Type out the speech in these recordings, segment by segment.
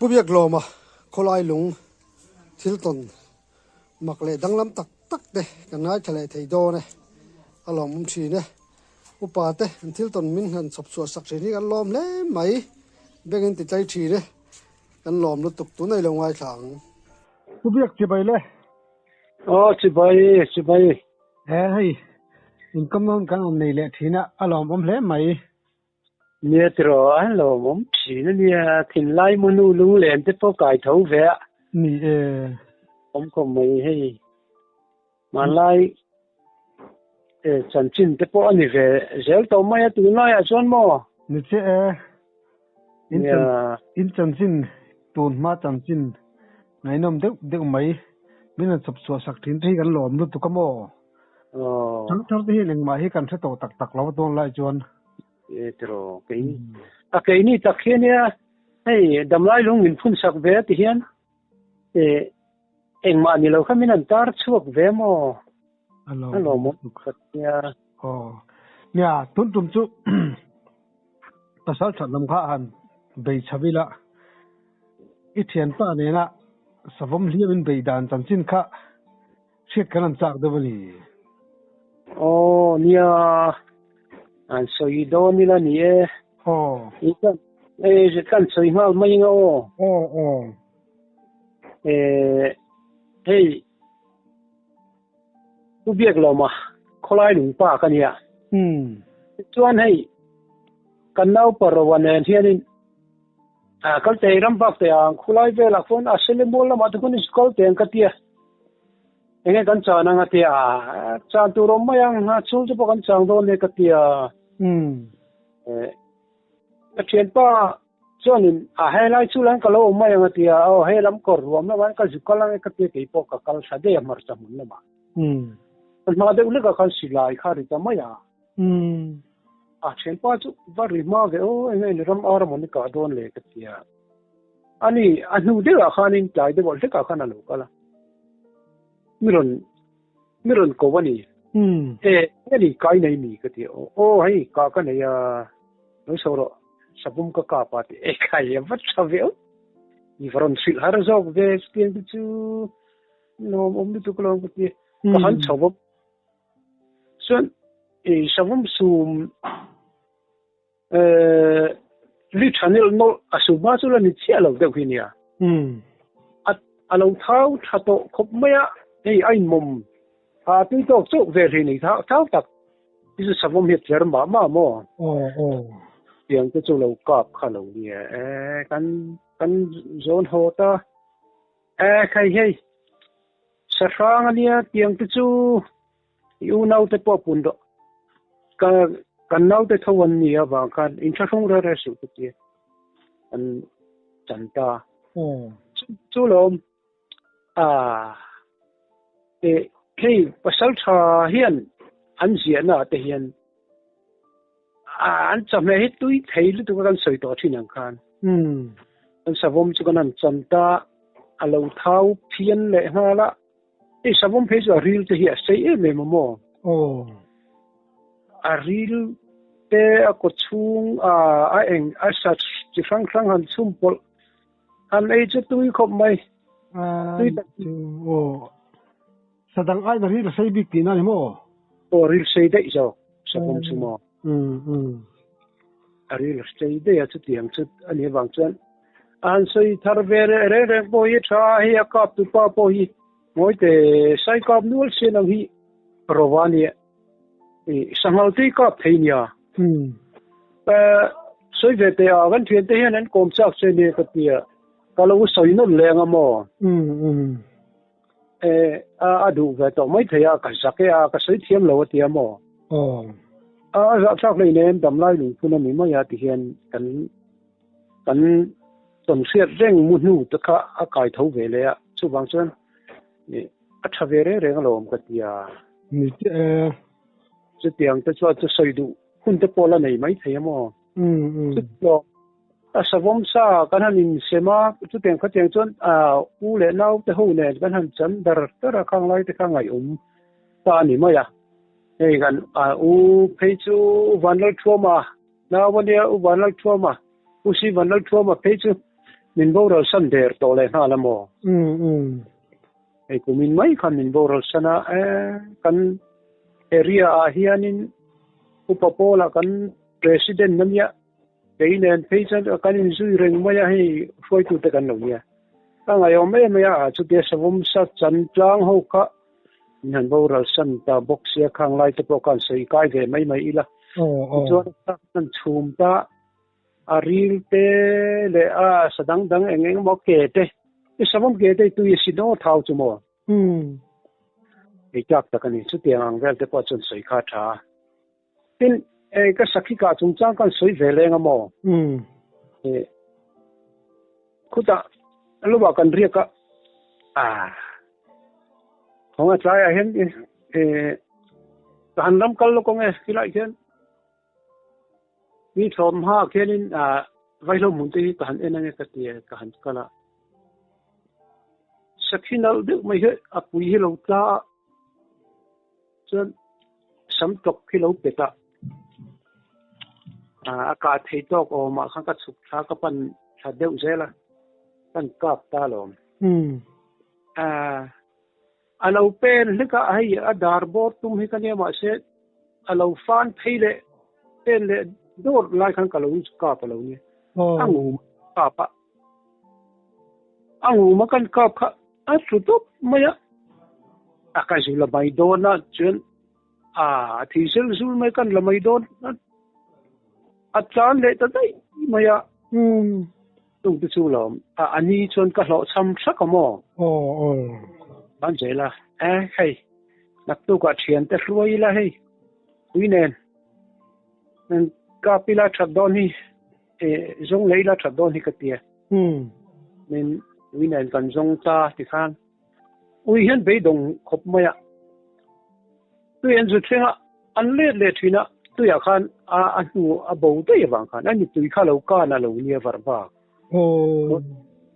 Pu Biaklawma khawlai lung thil tawn mak leh danglam tak tak te kan ngaithla leh thei dawn e, a lawmawm thin e. Upa te an thil tawn min han chhawp chhuah sak thin hi kan lawm hle mai, bengin ti tlai thin e, kan lawm lutuk tun a i lo ngaithla ang. Pu Biak chibai le. Aw chibai chibai. He hei inkawm nawn kan awm nei leh thin a, a lawmawm hle mai. Nia tiraw a lawmawm thin a nia, thinlai mu nu lunglen te pawh kai tho ve a. Ni e. Awm khawp mai hei. Hmanlai e chanchin te pawh a ni ve zel tawh mai a tunlaiah chuan maw? Ni che e. In chan in chanchin tun hma chanchin ngaihnawm deuh deuh mai min han chawp chhuah sak thin te hi kan lawm lutuk a maw? Thang thar te hian engmah hi kan hre tawh tak tak lo a dawn lai chuan. E tiraw kei a keini tak hian nia hei damlai lung min phun sak ve a ti hian e engmah ni lo kha min han tar chhuak ve maw? A lawmawm ka tia. Aw nia tun tum chu pasal that lam kha han bei chho ila i thianpa nena savawm hliam in bei dan chanchin kha Hriat kan an chak deuh a ni. Aw nia an sawi dawn ila ni e. Aw. E kan sawi nghal mai anga aw. Aw aw. E hei Pu Biaklawma khawlai lungpa ka nia. Umm. Chuan hei kan nauparawa nen hianin A kal thei ram bak te ang khulai velah khuan a sele mual lamah te khuan in kal teh ang ka tia. Enge kan chan ang a tia a chan tur awm mai ang a chhung te pawh kan chang dawn e ka tia. Ka thianpa chuanin a helai chu lan ka lo awm mai ang a tia aw he lam kawr ruam lamah hian ka zu kal ang e ka tia kei pawh ka kal thla daih a hmarcha hmun lamah. Ka hma deuh hlekah khan silai kha a ri ta mai a. A thianpa chu va ri hma ve aw eng nge ram ar amaw ni kah dawn le ka ti a. Ani a hnu deuhah khanin tlai deuh hlekah khan a lo kal a. Mi rawn mi rawn ko a ni. E eng nge ni kai nei mi ka ti a. Aw hei kah ka nei a lo chho rawh savawm ka kap a ti e khai a va tha ve aw. I va rawn hrilh har zawk ve chutiang te chu lawm awm lutuk alawm ka ti a. Ka han chho va. Chuan i savawm sum li tha nel nawlh a sum a chu la ni chiah lo deuh hi nia. A a lo thau tha tawh khawp mai a, hei a inmawm a tui tawk chauh vel hi ni thau thau tak hi chu savawm hi a tler mah mah maw? Tiang te chu lo kap kha lo nia e kan kan zawn haw ta e khai hei. Sahrang a nia tiang te chu i unaute pawh a pun rawh. Ka kan naute tho an ni avang khan inthlahrung reng reng suh ka ti a, an chan ta. Chu lawm a e hei pasal tha hian an ziahna ah te hian an chawhmeh hi tui thei lutuk a kan sawi tawh thin ang khan. Kan savawm chu kan han chan ta, a lo thau phian leh nghal a, hei savawm phei chu a ril te hi a sei em em a maw? A ril te a kaw chhung a a eng a sa chi hrang hrang han chhum pawlh han ei chu tui khawp mai. Tui tak chu aw. Sadang aina ril a sei bik tihna a ni maw? Aw ril sei daih zawk savawm chu maw? A ril a sei daih a chutiang chu a nih avang chuan a han sawi thar ve reng reng pawh hi a tha a, hei a kap tupa pawh hi Ngawite sai kap nual sian ang hi rova nia i sanghal tui kap thei nia. Sawi ve teh a kan thiante hian an kawm chak che nia ka tia ka lo sawi nawlh leh ang a maw? E a a duh ve tawh mai thei a, ka zak e a, ka sawi thiam lo a tia maw? Aw. A a zahthlak hlei nen damlai lungphun a ni mai a ti hian kan kan tawn hriat reng mu hnu te kha a kai tho ve leh a, chuvang chuan a tha ve reng reng alawm ka ti a. Ni chiah e. Chutiang te chuan chu sawi duh hun te pawh la nei mai thei a maw? Chutiang A savawm sa kan han insem a, chutiang khatiang chuan u leh nau te ho nen kan han chan dar dar a, khang lai te kha ngaihawm ta a ni mai a. Hei kan u phei chu U Vanlalthuama nau a nia, U Vanlalthuama, U Si Vanlalthuama phei chu Min boral san der tawh leh nghal a maw? Hei kumin mai khan min boral san a, kan area ah hianin Upa Pawla kan President a nia, kei nen phei chuan kan inzui reng mai a, hei hruaitute kan lo nia. Ka ngaihawm em mai a, chutia savawm sa chan tlang ho kha min han boral san ta bawk sia, khang lai te pawh khan sawi kai ve mai mai ila. Tichuan kan chhum ta. A ril te leh a sa dang dang eng eng emaw ke te, i savawm ke te i tui a si daw thau chu maw? Ei tlak tak a ni. Chutiang ang vel te pawh chuan sawi kha a tha a. Tin, ka sakhi kah chungchang khan sawi ve leng a maw? Khutah lovah kan riak a, khawnga tlaiah hian ka han ram kal lawk ang e, khilaiah khian. Mi tlawm hma ah khianin ah vaihlo hmun te hi ka han en ange ka ti a, ka han kal a. Sakhi nalh deuh mai hi a pui hi lo tla a, chuan sam tawk hi lo pet a, ah a kah thei tawk awm ah khan ka chhuk thla ka pan thla deuh zel a, kan kap ta alawm. Ah. A lo pen hlek a, hei a dar bawr tum hi ka nia mahse a lo fan phei leh pen leh dawr lai khan ka lo kap a lo nia. A ngum kap a, a ngum a kan kap kha a tlu tawp mai a, a ka zu la mai dawn a chuan a thi zel zul mai kan la mai dawn a, a tlan leh ta daih mai a. Chung te chu lawm. A a ni chuan ka hlawhchham hrak a maw? Aw aw. Ban zel a. E hei, naktukah thian te hruai ila hei, pui nen. Kap ila that dawn hi, e zawng leh ila that dawn hi ka ti a. Min ui nen kan zawng ta tikhan ui hian beidawng khawp mai a. Tui an zu thleng a, an let leh thin a, tuiah khan a a hnu a bo daih avang khan a nitui kha lo kan a lo nia varh vak.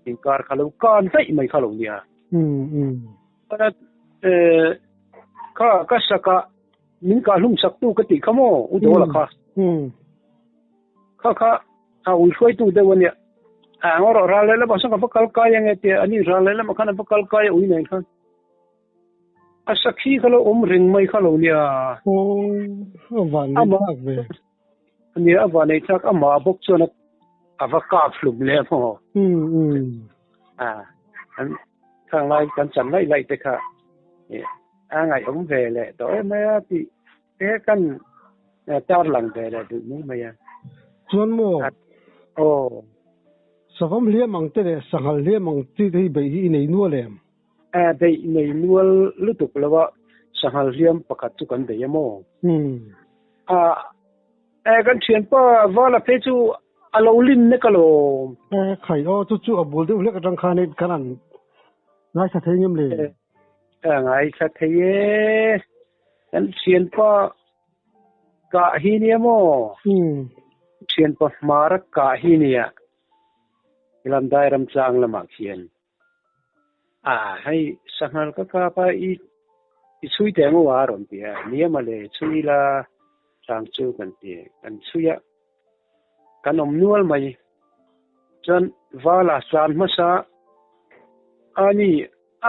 Inkar kha lo kan daih mai kha lo nia. Kha ka saka min kah hlum sak tu ka tih kha maw u Dawla kha. Kha kha a ui hruaitu deuh a nia. A ngaw rawh ral leh lamah sawn ka va kal kai ange tia ani ral leh lamah khan a va kal kai a ui nen khan. A sakhi kha lo awm reng mai kha lo nia. Aw, a van nei thlak ve. Nia, a van nei thlak. Amah bawk chuan a va kap hlum leh maw. A, an khang lai kan chan laih laih te kha a ngaihawm ve leh tawh em mai a tih te kan tar lang ve leh duh mai mai a. Chuan maw? Aw. Savawm hliam ang te leh sanghal hliam ang chi te hi beih hi i nei nual em? Beih nei nual lutuk lo a, sanghal hliam pakhat chu kan bei a maw? Kan thianpa Vala phei chu a lo lin nek alawm. Khai aw, chu chu a bul deuh hlek atang khan kan han ngaithla thei ngem le? Ngaithla thei e, kan thianpa kah hi nia maw? Thianpa hmara kah hi nia, lam dairam tlang lamah khian. A hei sanghal ka kap a i i chhui teh ang u a rawn ti a, nia mawle chhui ila hrang chu kan ti kan chhui a, kan awm nual mai chuan vala tlan hmasa a ni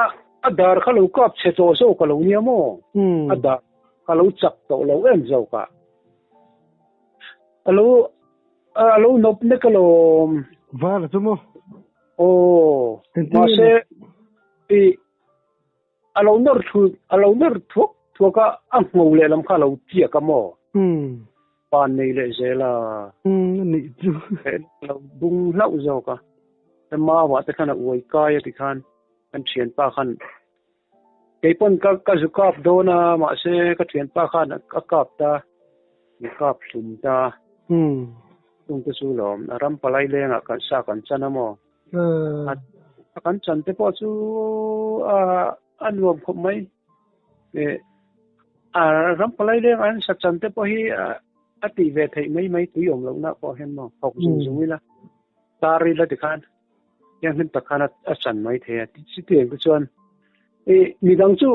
a a dar kha lo kap chhe tawh zawk a lo nia maw a dar kha lo chak tawh lo em zawk a a lo a lo nawp nek alawm. Vala chu maw? Aw, mahse i a lo nawr thu a lo nawr thuak thuak a, a ngho leh lam kha a lo tiak a maw? Pan nei leh zel a. A nih chu. A lo bung hlauh zawk a. He mau ah te khan a uai kai a ti khan kan thianpa khan kei pawn ka ka zu kap dawn a mahse ka thianpa khan a kap ta mi kap hlum ta. Chung te chu lawm a ram palai lengah kan sa kan chan a maw? A kan chan te pawh chu a a nuam khawp mai. A ram palai lengah an sa chan te pawh hi a tih ve theih mai mai tui awm lohna pawh hian maw thawk zung zung ila tar ila tikhan thianghlim tak khan a chan mai thei a. Chutiang te chuan i midang chu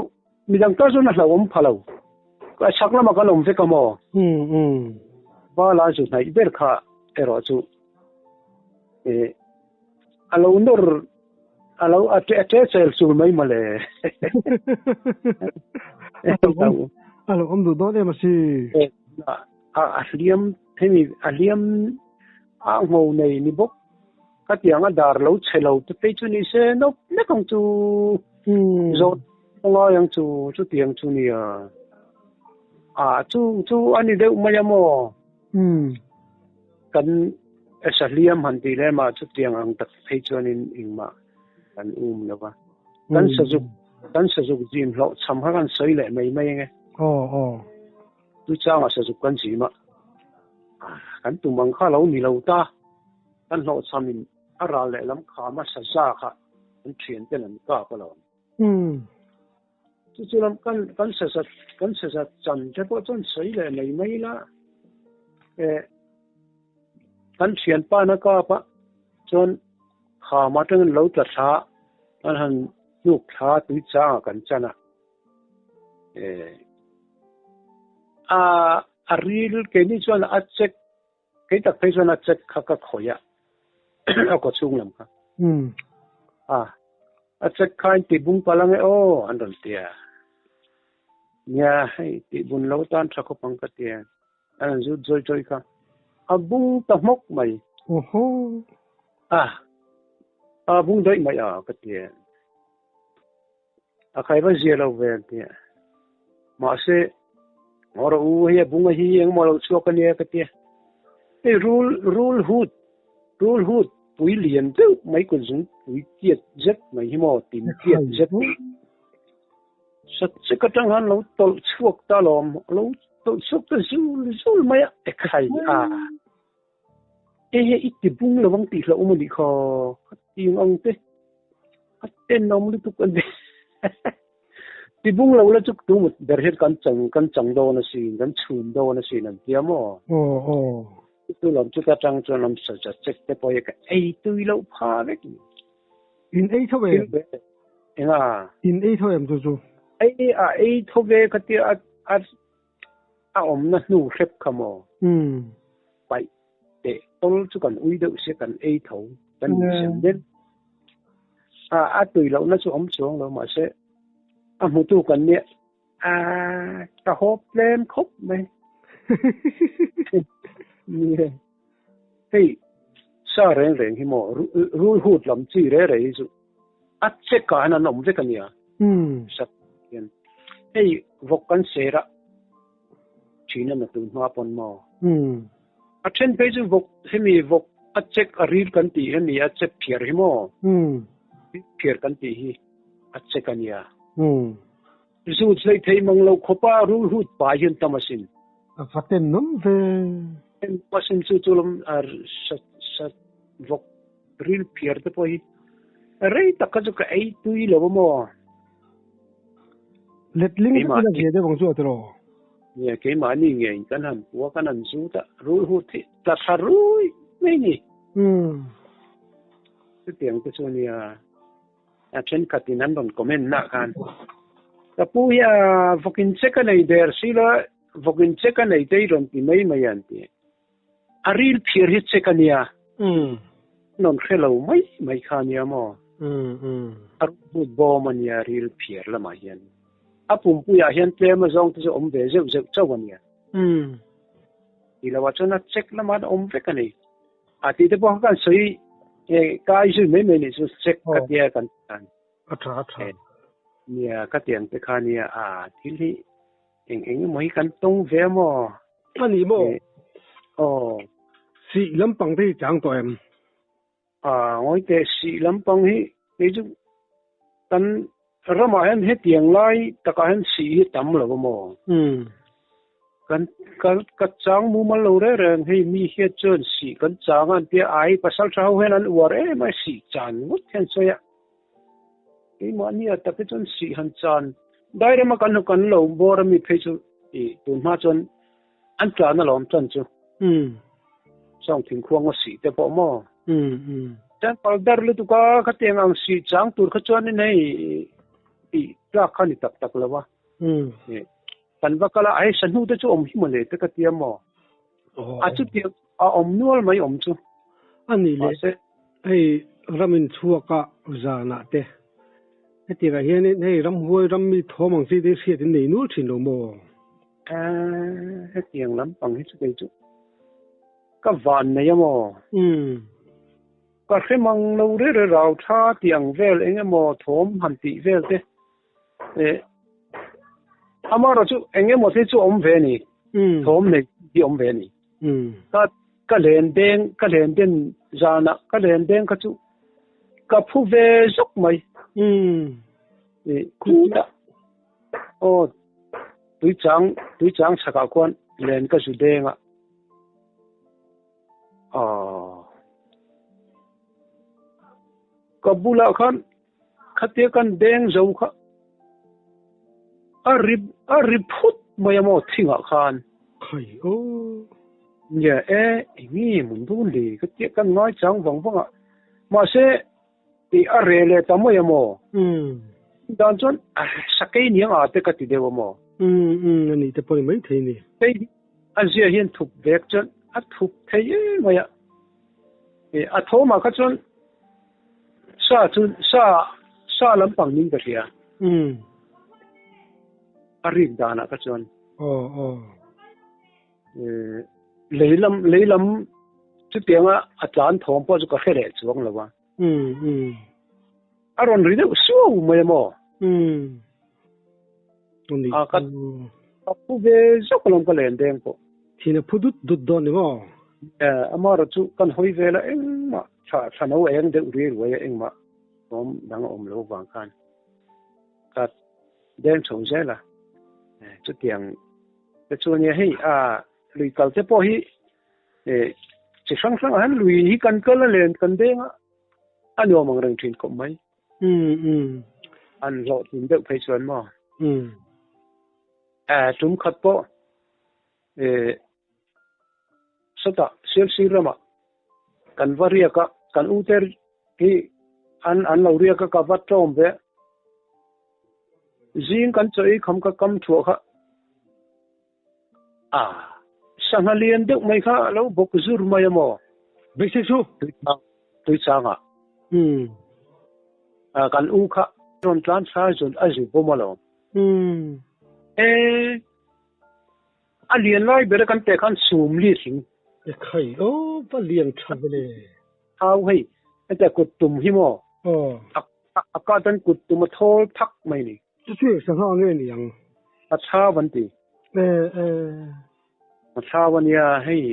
midang tan chuan a hlauhawm pha lo. A chhak lamah kan awm vek a maw? Bala zu hnaih ber kha erawh chu i Alo nawr alo a ṭe a ṭe chel chul mai mawle. A lo awm duh dawn em a si. A a hliam hemi a hliam a ngho nei ni bawk. Ka tiang a dar lo chhe lo te phei chu ni se nawk nek ang chu. Zawt ngai ang chu chutiang chu nia. A chu chu a ni deuh mai a maw. Kan sahliam han tih leh mah chutiang ang tak phei chuanin engmah kan um lo va. Kan sazuk kan sazuk zim hlawh chham kha kan sawi leh mai mai ange. Aw aw. Chu changah sazuk kan zim a, kan tum ang kha lo ni lo ta. Kan hlawh chhamin a ral lehlam khama saza kha kan thianten an kap alawm. Chu chu lam kan kan sazat kan sazat chan te pawh chuan sawi leh mai mai ila eh kan thianpa na kap a chuan kham atangin lo tla thla an han hnuk thla tui chang ah kan chan a eh a a ril keini chuan a check Kei tak phei chuan a check kha ka khawih a, a kaw chhung lam kha. A, a check kha in tihbung palh ange aw an rawn ti a. Nia, hei tihbun lo tan tha khawp ang ka ti a. An rawn zut zawi zawi kha. A bung ta hmawk mai. Oho. A, a bung daih mai a ka ti a. A khai va zia lo ve an ti a. Mahse, Ngaw rawh u, hei a bunga hi engmaw lo chhuak a nia ka ti a. Hei rul, rul hut, rul hut pui lian deuh mai kut zung pui tiat zet mai hi maw, tin tiat zet mai. Sat chek atang khan lo tawlh chhuak ta alawm, lo tawlh chhuak ta zul zul mai a, ekhai a. Hei hi i ti bung lo ang tih hlauh awm a nih kha, ka ti ang te, a tenawm lutuk a ni. Ti bung lo la chu tu mut ber hian kan chang kan chang dawn asin, kan chhun dawn asin an tia maw? Aw aw. Chu lam chu ka tang chuan lam sa cha chek te pawh hi ka ei tui loh pha vek. In ei tho em? Enga? In ei tho em chu chu? Ei a ei tho ve ka tia a a A awmna hnu hrep kha maw? Paih teh tawl chu kan ui deuh sia kan ei tho kan insem det. A a tui lohna chu awm chuang lo mahse a hmutu kan nia a ka hawp tlem khawp mai. Ni e. Hei sa reng reng hi maw rul hut lam chi re re hi chu a check ah hian an awm vek a nia. Sat hian hei vawk kan ser a thin a na tun hma pawn maw. A then phei chu vawk hemi vawk a check a ril kan tih hemi a check phiar hi maw. Phiar kan tih hi a check a nia. Zut hlei thei mang lo khawpa rul hut pai hian tam asin. A va ten nawm ve. Asin chu chu lam sat sat vawk ril phiar te pawh hi rei tak kha chu ka ei tui lo a maw. Letling vek in a zia deuh ang chu a tiraw. Nia keimahni ngei kan han pua kan han zut a rul hut hi tla thla rui mai ni. Chutiang te chu nia. A thenkhatin an rawn comment nah khan ka pu hi a vawkin che ka nei der si lo a, vawkin che ka nei te i rawn ti mai mai an ti. A ril phiar hi che ka nia. An rawn hre lo mai mai kha nia maw? A rut bawm a nia ril phiar lamah hian. A pumpuiah hian tlem azawng te chu awm ve zeuh zeuh chauh a nia. Ti loah chuan a check lamah an awm vek a ni. A tih te pawh kha kan sawi kai zui mai mai nih chu check ka tia kan tan. A tha a tha. Nia ka tiang te kha nia a thil hi eng eng emaw hi kan tawng ve maw? A ni maw? Aw. Sih lampang te hi chang tawh em? A ngawi teh sih lampang hi kei chu kan ramah hian hetiang lai takah hian sih hi tam lo a maw? Kan ka ka chang mumal lo reng reng hei mi hian chuan sih kan chang a an tia ai pasal tha ho hian an uar em a sih chan ngawt hian sawi a keimahni a tak hi chuan sih han chan dairema kan kan lo bawr ami phei chu ih tun hma chuan an tlan alawm chan chu sawng thingkhuang a sih te pawh maw chuan pal dar lutuk a khatiang ang sih chang tur kha chuanin hei tih tlak kha ni tak tak lo a. Kan va kal a, hei sahnu te chu awm hi mawle te ka tia maw? A chutiang a awm nual mai awm chu. A nih leh, hei ram in chhuak a zanah te hetiangah hianin hei ramhuai ram mi thawm ang chi te hi hriat in nei nual thin lo maw? Hetiang lampang hi chu kei chu ka van nei a maw? Ka hre mang lo re re rau tha tih ang vel eng emaw thawm han tih vel te eh amaherawh chu eng emaw te chu awm ve a ni thawm nei hi awm ve a ni ka ka len deng ka len den zanah ka len deng kha chu ka phu ve zawk mai eh khutah aw tuichang tuichang chhakah khuan len ka zu deng a. Aww. Ka bulah khan khatia kan deng zo kha a ri a ri phut mai a maw thingah khan. Khai aw. Nia e, enge mun dawn le ka tia kan ngai chang vang vang a. Mahse tih a reh leh ta mai a maw. Umm. Dan chuan a sakei niang a te ka ti deuh a maw. Umm umm a nih te pawh ni maithei ni. Hei A zia hian thup vek chuan a thup thei em mai a. E, a thawmah kha chuan sa chu sa sa lampang ning ka hria. Umm. A rik danah kha chuan. Aw aw. E, lei lam lei lam chutianga a tlan thawm pawh chu ka hre leh chuang lo a. Umm umm. A rawn ri deuh suau mai a maw? Umm. A ka ka phu ve zawk alawm ka len deng pawh. Thin a phu dut dut dawn ni maw? Eh, amaherawh chu kan hawi vel a engmah thla thla no eng deuh ri ruai a engmah awm dang a awm lo vang khan ka deng chho zel a. Eh, chutiang te chu ania hei a lui kal te pawh hi eh chi hrang hrang ah hian lui hi kan kal a len kan deng a a nuam ang reng thin khawp mai. Umm umm. An hlawhtlin deuh phei chuan maw? Umm. Eh, tum khat pawh eh sawtah Sialsir ramah kan va riak a, kan ute hi an an lo riak a ka va tlawm ve. Zing kan chaw ei kham ka kam thuah kha a sangha lian deuh mai kha a lo bawk zur mai a maw? Beisei chu. Tuichangah. Umm. Kan u kha rawn tlan thla zun a zu bawm alawm. Umm. E, a lian lai ber a kan teh khan sum li thing. E khai aw, va lian tha vele. Thau hei, heta kut tum hi maw? Aw. A ka chuan kut tum a thawl thak mai ni. Chu chu eng sangha nge ni ang? A chau an ti. E e. A chau a nia, hei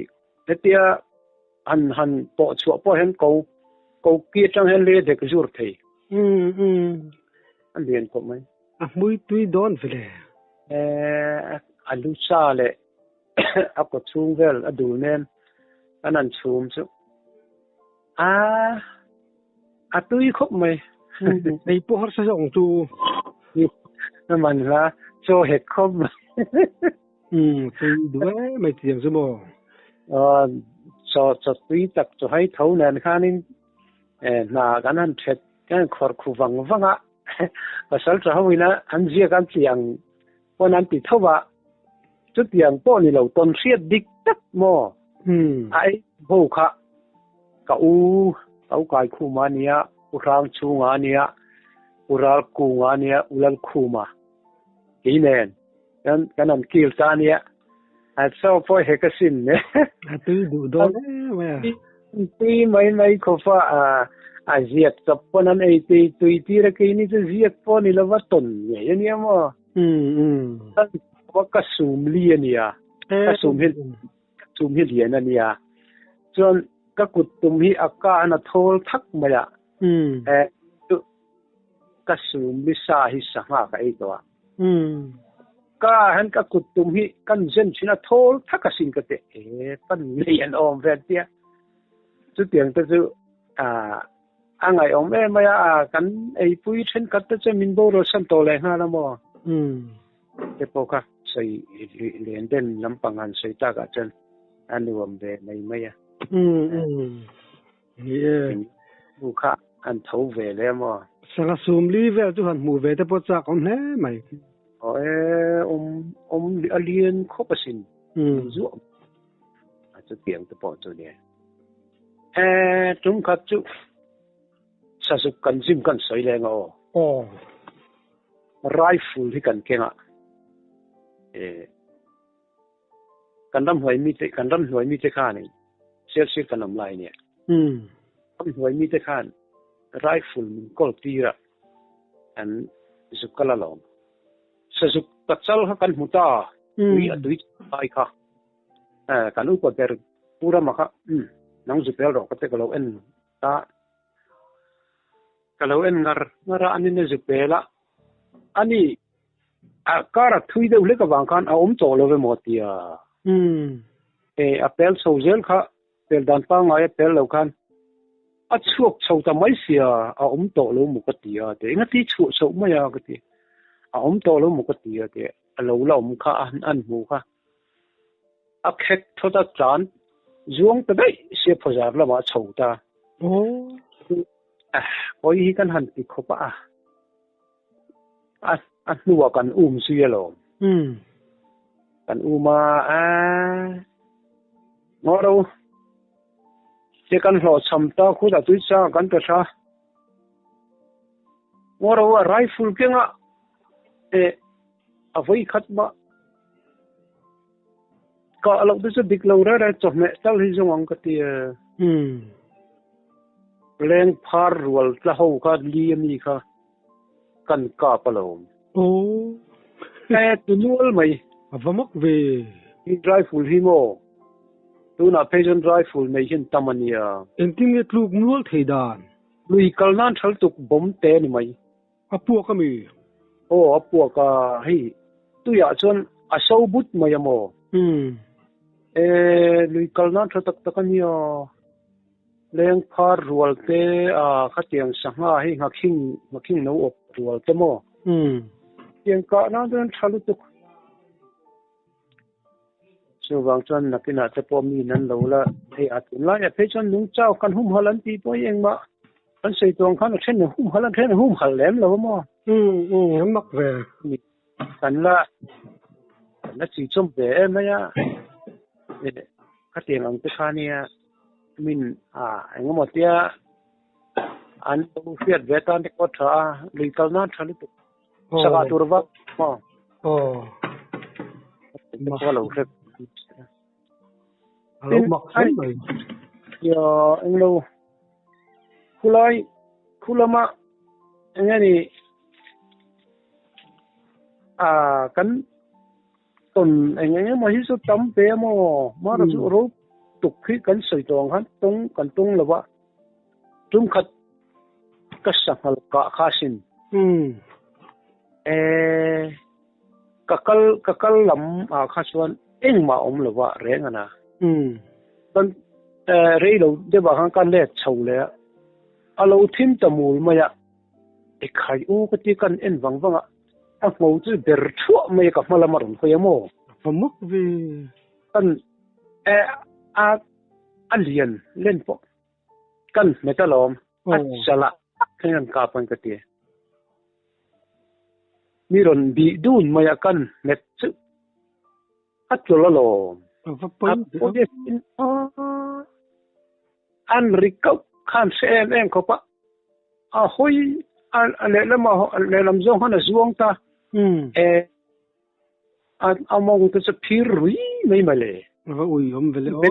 hetia han han pawh chhuah pawh hian ko ko ki atang hian le dek zur thei. Umm umm. A lian khawp mai. A hmui tui dawn vele. E a lu sa leh a kaw chhung vel a dul nen an han chhum chu. A a tui khawp mai. Ei pawh harsa zawk ang chu. A man hla chaw hek khawp mai. Umm tui duh em mai chiang chu maw. Aw chaw chaw tui tak chu hai tho nen khanin hna kan han thet kan khawr khu vang vang a pasal tha ho ina an ziak an chiang pawn an ti tho a chutiang pawh ni lo tawn hriat dik tak maw a ei ho kha ka u ka u kai khuma ania u hrang chhunga ania u ral kunga ania u lal khuma kei nen kan kan an kil ta ania a chaw pawh he ka sin ne a tui duh dawn em mai a tui mai mai khawpa a a ziak chawp pawn an ei tui tui tir a keini chu ziak pawh ni lova tawn ngei ania maw umm umm ka sum li ania ka sum hi sum hi lian ania chuan ka kut tum hi a ka an a thawl thak mai a eh ka sum li sa hi sangha ka ei tawh a ka han ka kut tum hi kan zen thin a thawl thak a sin ka te e pan nei an awm ve tia chutiang te chu a a ngaihawm em mai a kan eipui thenkhat te chu min borual san tawh leh nghal a maw te pawh kha sawi len den lampang han sawi takah chuan a nuam ve mai mai a Ni e. Bu kha an tho ve le maw? Sangha sum li vel chu han hmuh ve te pawh chak awm hle mai. Aw e, awm awm a lian khawp asin. Zuah a chutiang te pawh chu nia. E, tum khat chu. Sazuk kan gym kan sawi leng a aw. Aw. Rifle hi kan keng a. Eh kan ram hnuai mite kan ram hnuai mite khan in Sialsir kan awm lai nia. Umm. Ram hnuai mite khan rifle min kawl tir a kan zuk kal alawm. Sazuk pachal kha kan hmu ta. Tui a tui lai kha. Eh kan upa ber Pu Rama kha umm nang zu pel rawh ka te ka lo en ta. Ka lo en ngar ngar a anin a zu pel a. Ani a kar a thui deuh hlek avang khan a awm tawh lo emaw tia. E a pel chho zel kha pel dan pangngai a pel lo khan a chhuak chho ta mai sia a awm tawh lo maw ka ti a te engati chhuah chhoh mai a ka ti a awm tawh lo maw ka ti a te a lo la awm kha an hmu kha a khek thawt a tlan zuang ta daih sia phawzar lamah a chho ta. Pawi hi kan han ti khawp a. A a hnuah kan um zui alawm. Kan um a, a ngaw ro te kan hlawhchham ta khutah tui changah kan pe tha. Ngaw ro a rifle kenga eh a vawi khat mah kah loh te chu dik lo reng reng chawhmeh tal hi zawng ang ka ti e. Leng phar rual tla ho kha li ami kha kan kap alawm. Aw. E tu nual mai. A va mak ve. Hi rifle hi maw? Tunah phei chuan rifle nei hian tam a nia. Engtin nge tluk nual thei dan? Lui kal nan thal tuk bawm te a ni mai. A puak a mi? Aw, a puak a, hei tuiah chuan a so but mai a maw? Umm. E, lui kal nan tha tak tak a nia. Leng phar rual te a khatiang sangha hei nghakhing nghakhing no awp rual te maw? Umm. Tiang kah nan chuan tha lutuk. Chuvang chuan nakinah te pawh mi nan lo la hei a tunlai ah phei chuan nungchau kan humhalh an tih pawh hi engmah kan sawi tuang khan a then a humhalh a then a humhalh lem lo a maw? Umm umm an mak ve. Kan la kan la chi chawm ve em mai a khatiang ang te kha nia min a engemaw tia an lo hriat ve tan te pawh a tha a lui kal nan tha lutuk. Sangha tur vak maw? Aw. Ka lo hre. A lo mak hle mai. Ya englo khulai khulama engani a kan ton eng eng emaw hi chu tam ve maw mara chu ro tuk hi kan sawi tawng khan tawng kan tawng lova tum khat Ka sanghal kah kha asin. E, ka kal ka kal lam ah kha chuan engmah awm lo va reng a na. Chuan e, rei lo deuh ah khan ka let chho leh a, a lo thim ta mul mai a, e khai u ka ti kan en vang vang a, a ngho chu ber thuah mai a ka hma lam a rawn hawi a maw? Va mak ve. Kan e, a a lian len pawh. Kan hmet alawm, a chala thleng an kap ang ka ti. Mi rawn bih dun mai a kan hmet chu a tlawlh alawm. A va pawi ve aw. An ri kauh khan hre em em khawp a, a hawi a lehlam a lehlam zawng khan a zuang ta. E a mawng te chu phir rui mai mai le. A va ui awm ve le aw.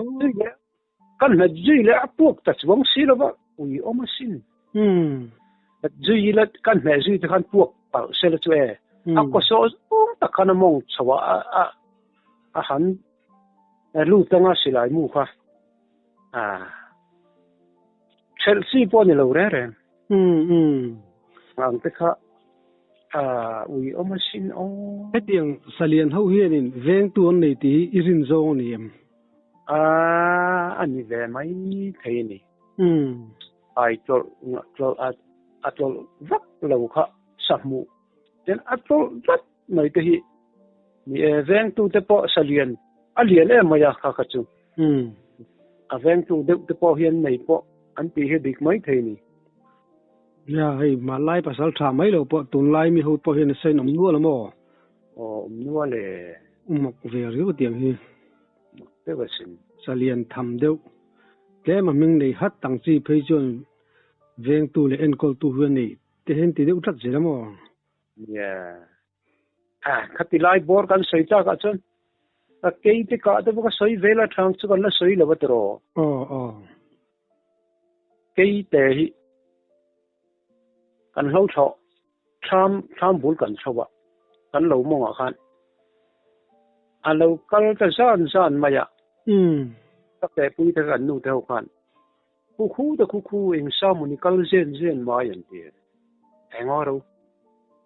Kan hmet zui leh a puak ta chuang si lo va, ui awm asin. Hmet zui ila kan hmeh zui te khan puak palh se la chu e. A kaw sawh zawng tak khan a mawng chho a a a han lut anga silai mu kha a thelh chi pawh a ni lo reng reng. Ang te kha a ui awm asin aw. Hetiang salian ho hianin vengtu an nei tih hi i rin zawng a ni em? A a ni ve mai thei a ni. Ai tlawlh tlawlh a a tlawlh vak lo kha sahmuh ten a tlawlh vat mai te hi ni e vengtu te pawh salian a lian em mai a kha kha chu. A vengtu deuh te pawh hian nei pawh an tih hi dik mai thei a ni. Nia hei hmanlai pasal tha mai lo pawh tunlai mi ho pawh hian a sain awm nual a maw? Aw awm nual e. Mak ve riau tiang hi. Mak deuh asin. Salian tham deuh. Tlem a hming nei hat ang chi phei chuan Vengtu leh enkawltu hi a ni te hian ti deuh tlat zel a maw? Nia. A, khati lai bawr kan sawi tak ah chuan ka kei te kah te pawh ka sawi vel a thang chu kan la sawi lo a tiraw? Aw, aw. Kei te hi kan hlo thlawh thlam thlam bul kan chho a, kan lo mawngah khan a lo kal ta zan zan mai a. Ka pehpui te kan nu te ho khan Khu khu ta khu khu eng sa maw ni kal zen zen mai an ti. Engaw ro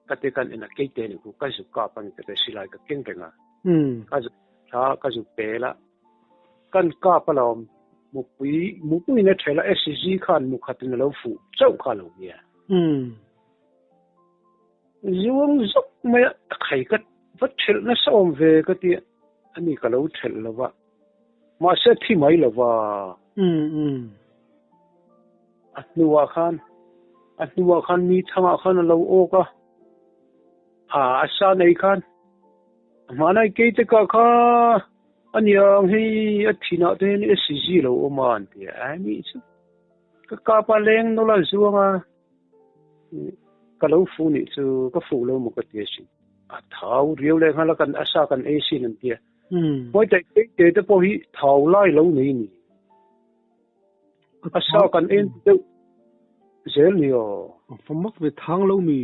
ka te kan en a kei te ni khu ka zuk kap a ni ka te silai ka keng reng a. Ka zuk thla ka zuk pel a kan kap a lawm mupui mupui in a thel a SG khan mukhat in a lo fuh chauh kha a lo nia. Zuang zawk mai a khai ka va thelh nasa awm ve ka ti a ani ka lo thelh lo va. Mahse thi mai lo va. A hnuah khan, a hnuah khan mi thangah khan a lo awk a, a a sa nei khan a hmanai keite kah kha a niang hei a thinah te hian SCG lo awm a an ti a, a nih chu ka kap a leng nawlh a zuang a, ka lo fuh nih chu ka fuh lo maw ka ti asin, a thau riau leh nghal a kan a sa kan ei sin an ti a. Mawi taih taih te te pawh hi thau lai lo nei ni. A sa kan en deuh zel ni aw. A fa mak ve thang lo mi.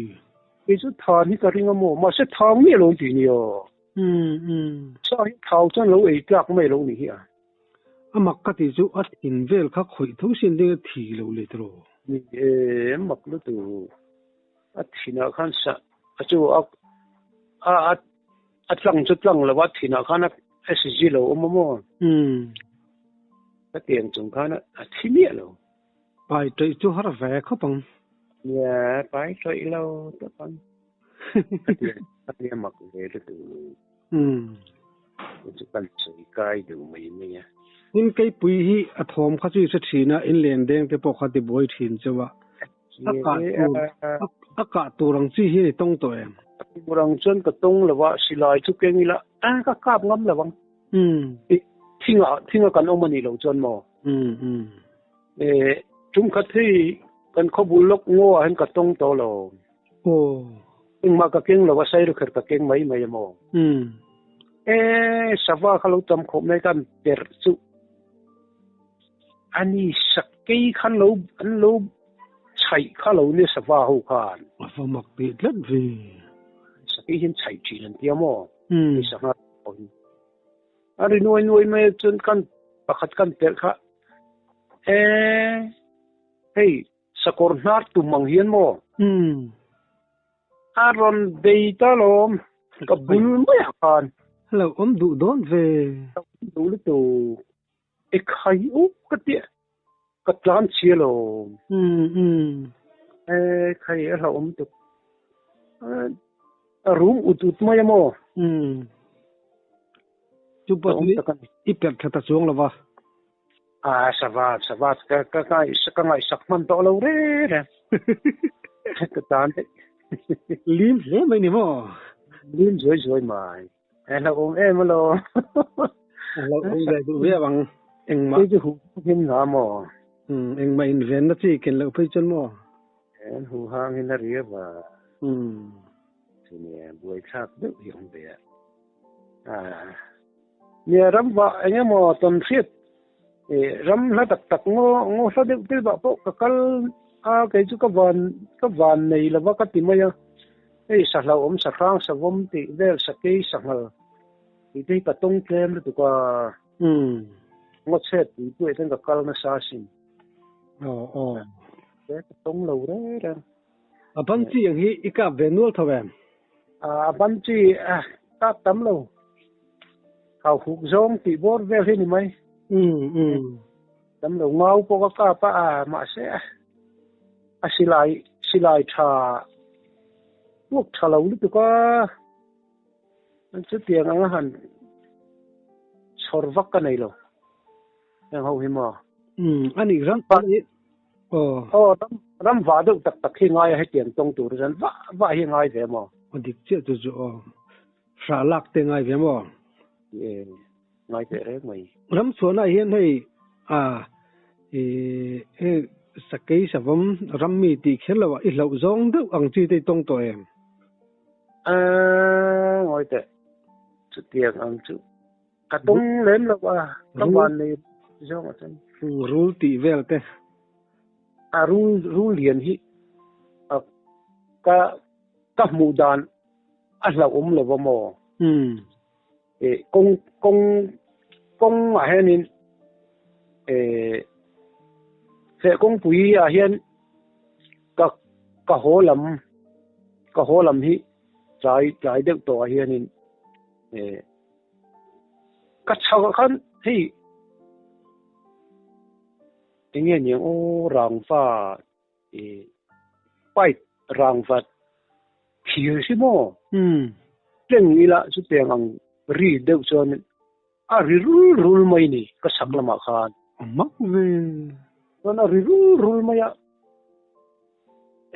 Kei chu than hi ka ring a maw, mahse thang miah lo ti ni aw. Sa hi thau chuan lo ei tlak mai lo ni hi a. A mak ka tih chu a thin vel kha khawih tho sin ding a thi lo leh tiraw. Ni e, mak lutuk. A thinah khan sa a chu a a a tlang chu tlang lo a thinah khan a SG lo awm a maw? Ka tiang chung khan a thi miah lo. Pai ṭawih chu har ve khawp ang. Nia, pai ṭawih lo tawp ang. Ka tiang ka tia mak ve lutuk. Chu kan sawi kai deuh mai mai a. Tin keipui hi a thawm kha chu i hre ṭhin a, in len deng te pawh kha ti buai ṭhin cheu a. A kah tur a kah tur ang chi hi ni tawng tawh em? Tur ang chuan ka tawng lo a, silai chu keng ila a ka kap ngam lo ang. Thinga thinga kan awm a nih loh chuan maw? Tum khat hi kan khawbul lawk ngaw ah hian ka tawng tawh lo. Engmah ka keng lo a, sairukher ka keng mai mai a maw? E sava kha lo tam khawp mai kan perh chu. A ni sakei khan lo an lo chhaih kha lo nia sava ho khan. A va mak tih tlat ve. Sakei hian chhaih thin an tia maw? Hei sangha pawh hi. A ri nuai nuai mai a chuan kan pakhat kan pelh kha e hei sakawr hnar tum ang hian maw? A rawn bei ta lawm ka bul mai ah khan. Lo awm duh dawn ve. Lo awm duh lutuk. E khai u ka ti ka tlan chhia lo. E khai a hlauhawm tuk. A rum ut ut mai a maw? Chu pawh chu i perh tha ta chuang lo va. A sava sava ka ka ka ngaihsak hman tawh lo re re. Ka tan daih. Lim hle mai ni maw? Lim zuai zuai mai. E hlauhawm em alo. Hlauhawm ve duh viau ang. Engmah. Kei chu hu him na maw? Um engmah in ven na chi ken loh phei chuan maw? En hu hang in a ri ava. Um. Chuni buai thlak deuh hi awm ve a. Ah. Nia ram va eng emaw tawn hriat e ram hla tak tak ngaw ngaw hla deuh te bah pawh ka kal a kei chu ka van ka van nei lova ka ti mai a. Hei sahlauhawm sahrang savawm tih vel sakei sanghal tih te hi ka tawng tlem lutuk a. Ngaw chhet pui pui ah hian ka kal nasa asin. Aw aw. Ka tawng lo reng reng. A ban chi ang hi i kap ve nual tho em? A ban chi kap tam lo. Hau huk zawng tih bawr vel hi ni mai. Tam lo ngau pawh ka kap a, mahse a silai silai tha puak tha lo lutuk a. Chutiang anga han chhawr vak ka nei lo. Heng ho hi maw? A nih ram aw. Aw ram ram vah deuh tak tak hi ngai a hetiang tawng tur chuan vah vah hi ngai ve maw? A dik chiah chu chu aw. Hrah lak te ngai ve maw? E ngai teh reng mai. Ram chhuahna ah hian hei a e hei Sakei savawm rammi tih kher loh ah i hlauh zawng deuh ang chi te i tawng tawh em? Aaa ngawi teh, chutiang ang chu ka tawng lem lo a, ka van nei zawng ah chuan. Rul tih vel te. A rul rul lian hi a ka ka hmuh dan a hlauhawm lo va maw? Umm. Eh kawng kawng kawng ah hianin eh feh kawngpui ah hian ka ka haw lam ka haw lam hi tlai tlai deuh tawh ah hianin eh ka chho ah khan hei eng nge niang aw rangva eh pipe rangva thir hi maw tleng ila chutiang ang ri deuh chuan a ri rul rul mai ni ka sak lamah khan. A mak ve. Chuan a ri rul rul mai a,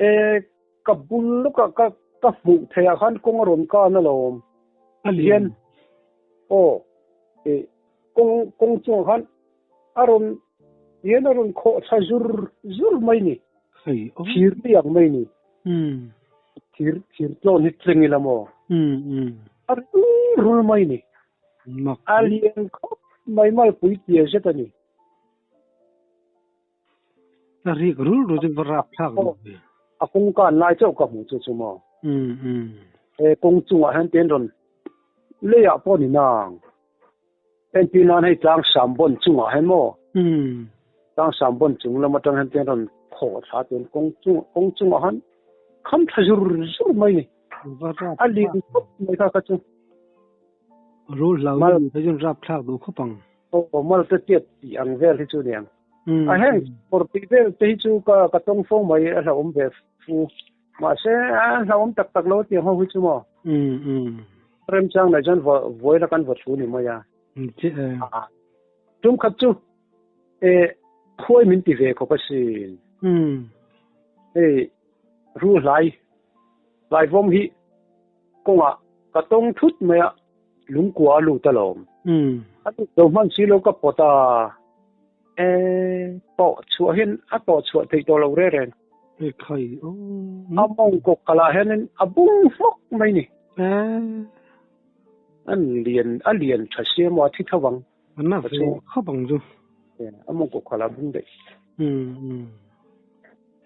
eh ka bul lawkah ka ka hmuh theih ah khan kawng a rawn kan alawm. A lian. Aw eh kawng kawng chungah khan A rawn hian a rawn khawh thla zur zur mai ni. Hei aw. Thir te ang mai ni. Umm. Thir thir tlawn hi tleng ila maw? Umm umm. A rul rul mai ni. Mak. A lian khawp mai malpui tia zet a ni. A rik rul rul chu va rap thlak duh ve. A kawngka an lai chauh ka hmuh chu chu maw. Umm umm. He kawng chungah hian ten rawn leiah pawh ni nang. Entir nan hei tlang Sambawn chungah hian maw? Umm. Tlang Sambawn chung lam atang hian ten rawn khawh thla ten kawng chung kawng chungah khan kham thla zur zur mai ni. Va rap A lian khawp mai kha kha chu. Rul hlau Mal ni phei chuan rap thlak duh khawp ang. Aw mal te tiat tih ang vel hi chu niang. Umm. A heng kawr tih vel te hi chu ka ka tawng fo mai a hlauhawm ve fu. Mahse a hlauhawm tak tak lo tiang ho hi chu maw? Umm umm. Remchang nei chuan vawi la kan va thu ni mai a. Tum khat chu e khuai min ti ve khawp asin. Hei ru hlai hlai vawm hi kawngah ka tawng thut mai a lungkua a lut alawm. A lut lo hman si lo ka pawt a e tawh chhuah hian a tawh chhuah theih tawh lo reng reng. A mawngkaw kalah hianin a bung hmawk mai ni. A lian a lian tha sia maw a thi tho ang. A na ve khawp ang chu. A mawngkaw khalah a bung daih.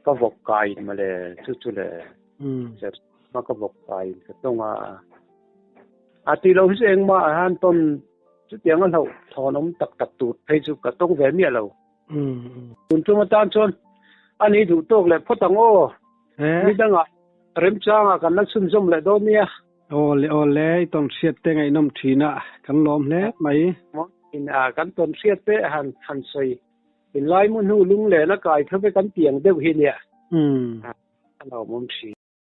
Ka vawk kai mawle chu chu le. Ma ka vawk kai ka tawng a. A ti lo hi chu engmah a han tawn chutiang a hlauh thawn awm tak tak tur phei chu ka tawng ve miah lo. Tun tum atan chuan a ni duh tawk leh phawt ang aw. Ni dangah remchangah kan la chhunzawm leh dawn nia. Aw le aw le, i tawn hriat te ngaihnawm thin a, kan lawm hle mai. Kan tawn hriat te han han sawi in lai mu hnu lung len a kai tho ve kan tiang deuh hi nia. A lawmawm thin.